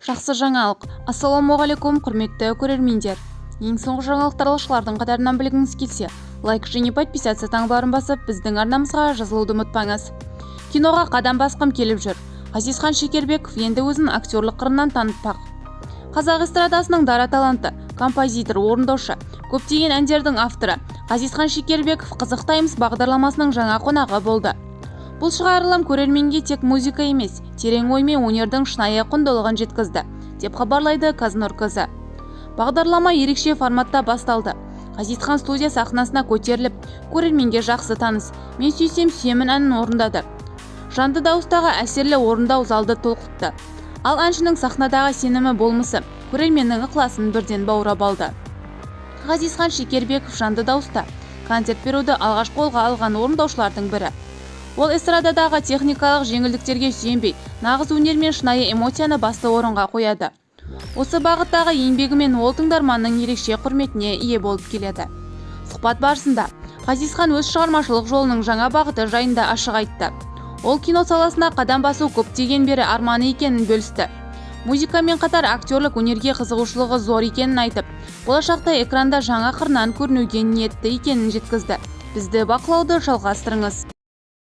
Жақсы жаңалық! Ассалаумағалейкум, құрметті көрермендер! Ең соңғы жаңалықтар қатарынан білгіңіз келсе, лайк және подписаться таңбаларын басып, біздің арнамызға жазылуды ұмытпаңыз. Киноға қадам басқым келіп жүр. Ғазизхан Шекербеков енді өзін актерлік қырынан танытпақ. Қазақ эстрадасының дара таланты, композитор, орындаушы, көптеген әндердің авторы Ғазизхан Шекербеков «Қызық Таймс» бағдарламасының жаңа қонағы болды. Бұл шығарылым көрерменге тек музыка емес, терең ой мен өнердің шынайы құндылығын жеткізді, деп хабарлайды Казнұр КЗ. Бағдарлама ерекше форматта басталды. Ғазизхан студия сахнасына көтеріліп, көрерменге жақсы таныс «Мен сүйсем сүйемін» әнін орындады. Жанды дауыстағы әсерлі орындау залды толқытты. Ал әншінің сахнадағы сенімі, болмысы көрерменнің ықыласын бірден баурап алды. Ғазизхан Шекербеков жанды дауыста концерт беруді алғаш қолға алған орындаушылардың бірі. Ол эстрададағы техникалық жеңілдіктерге сүйенбей, нағыз өнер мен шынайы эмоцияны басты орынға қояды. Осы бағыттағы еңбегімен ол тыңдарманның ерекше құрметіне ие болып келеді. Сұхбат барысында Ғазизхан өз шығармашылық жолының жаңа бағыты жайында ашық айтты. Ол кино саласына қадам басу көптеген бері арманы екенін бөлісті. Музыкамен қатар актерлік өнерге қызығушылығы зор екенін айтып, болашақта экранда жаңа қырынан көрінуге ниетті екенін жеткізді. Бізді бақылауды жалғастырыңыз.